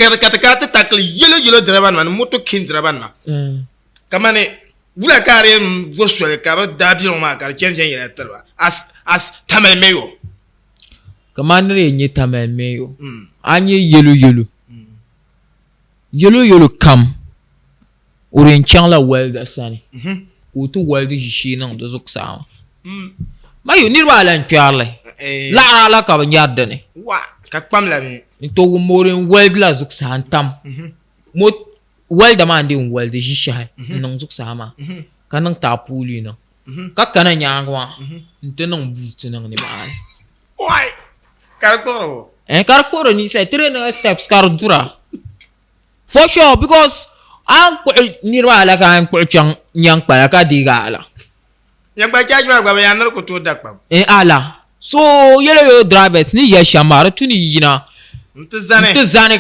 Ka ka ti kana ti tackle yellow yellow driver nima ni moto king driver nima. Kamani wula ka a di yɛn bo soli ka bi daabiligu maa ka di chani viɛnyɛla tiri ba as as Tamale mayor. Kamani ni di yɛn nyɛ Tamale mayor, a ni nyɛ yellow yellow. Yellow yellow kam o di yɛn chaŋla welder sani ka o ti weldi ʒishee niŋ di zuɣusaa maa. Mayo niriba ala n-kpɛri li laɣiri ala ka bɛ nyari di ni. Ka kpam la mi. N-to wumma o di yɛn weldi la zuɣusaa n-tam welder maa n-di yɛn weldi ʒishɛhi n-niŋ zuɣusaa maa ka niŋ taapooli niŋ ka kana nyaaŋa maa nti niŋ buuti niŋ nimaani. Ka di kpuɣiri o. Ka di kpuɣiri ninsal 300 steps ka di dura. For sure because a ni kpuɣi niriba ala ka a ni kpuɣi chaŋ nyaŋkpala ka deegi ala. Nyaŋkpala charge maa gba bɛ yaa ni di ku tooi da kpam. Eh ala. So yellow yellow drivers ni yɛli shɛm maa di tu ni yi yina N-ti zani. n-ti zani.